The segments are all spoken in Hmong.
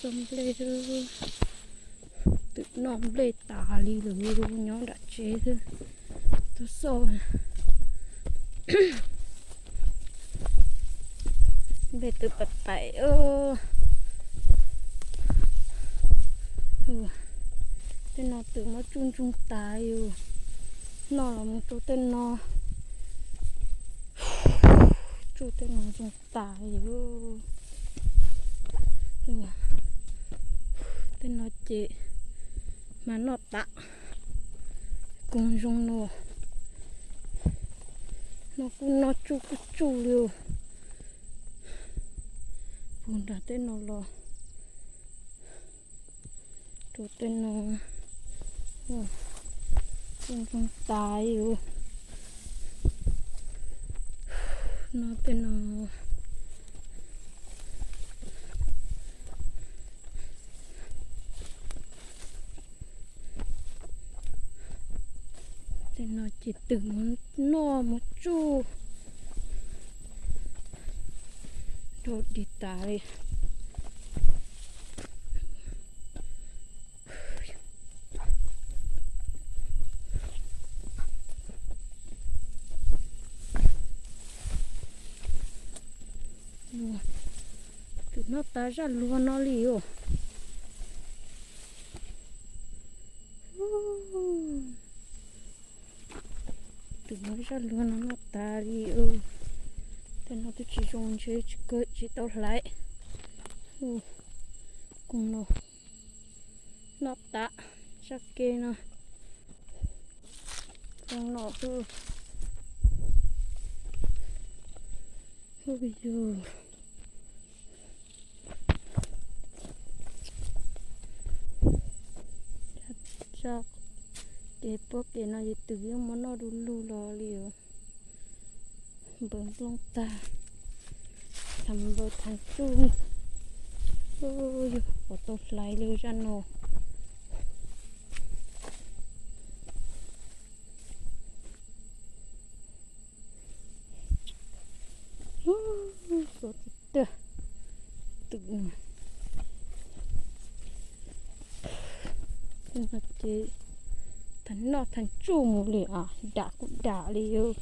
Nplej, twb noj nplej tas li lawm, nyob nram tsev xwb. Tuaj xauj nplej twb paim paim. Tej no twb muab tsuj ntsoog tas yus, noj los mus rau tej no, tsuj tej no ntsoog tas yus. Tej no ces mas noj tas, koog zoo no, no kuj noj tsuj kuj tsuj li. Puag nram tej no los rau tej no, tsuj ntsoog tas yus, no tej no. Tej no ces twb mus noj mus tsuj rau dig tas li. Twb noj tas zaj luag no li os. Twb muab zaj luag no noj tas li. Tej no twb tsis zoo ntshe tsis kawg tsis tau hlais. Koog no noj tas, zaj ke no, koog no xwb. Hu yus, zaj kev pob kev no ces twb yeej muab noj du lug los li os. Npawg nplooj tag, tham npawg tham tsuj, yus pom tau hlais li zaj no. Xov tiag tiag, twm no ces thav noj thav tsuj mus li os, dam kuj dam li os.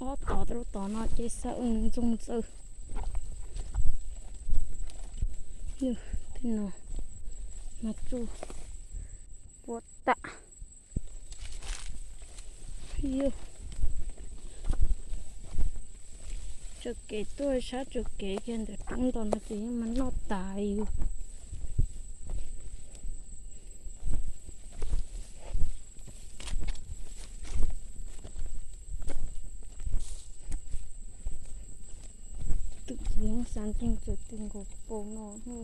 Ob tod rau tod no ces xav ntxoog ntxaws. Tej no mas tsuj puab tam. Yog tsaws kev tuaj sab tsaws kev kiag ntawm roob ntawd no ces yeej mas noj tas yus. Twm yeej xav ntxeeg txawm twm nkaus paus no.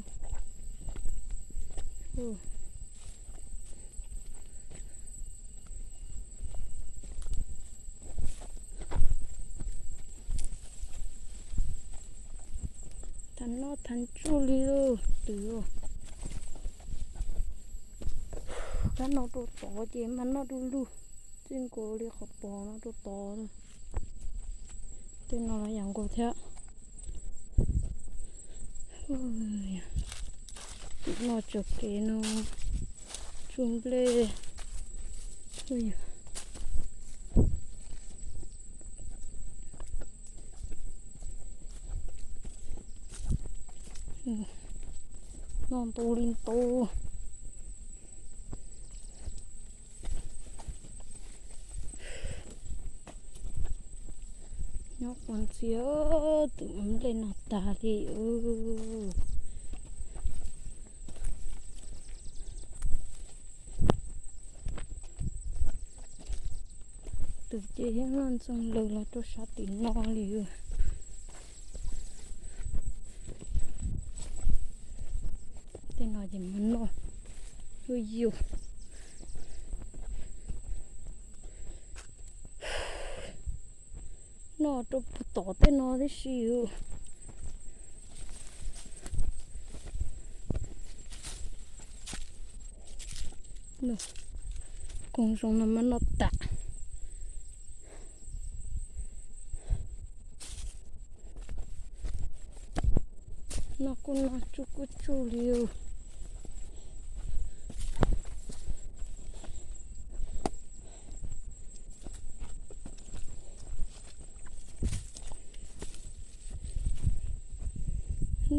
Thav noj thav tsuj li twm. Kab no rau tod ces mas noj du lug, txij nkaus li qhov pom no rau tod. Tej no los yam nkaus thiab. Twm noj tsaws kev no, tsuj nplej. Noj ntau li ntau. Nyob qhov ntxhia twm nplej no tas li. Twm ces yeej noj ntxoog lawm los rau sab tim no li. Tej no ces mas noj, hu yus, noj rau puag tom tej no tib si. Koog zoo no mas noj tas. Noj kuj noj, tsuj kuj tsuj li os.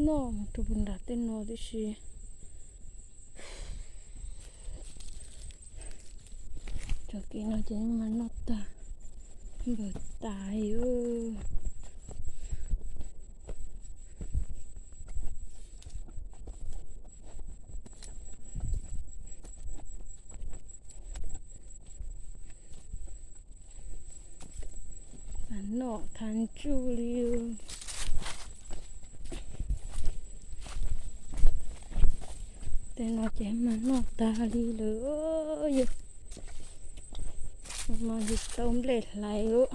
Noj rau puag nram tej no tib si. Cov kev no ces mas noj tag, npawg tas li. Noj tag tsuj li. Tej no ces mas noj tag li lawm. Yog no yus tau nplej hlais os.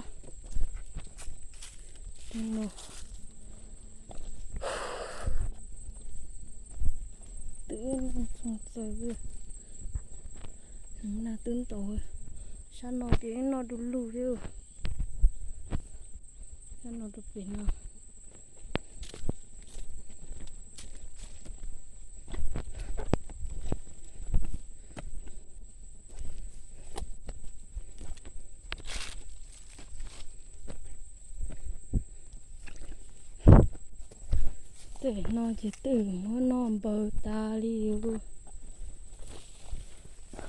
Tej no twb noj txoog txaws, na twb ntau. Sab no ces noj du lug thiab. Sab no rau pem no. Tej no ces twb muab noj npaws tas li os.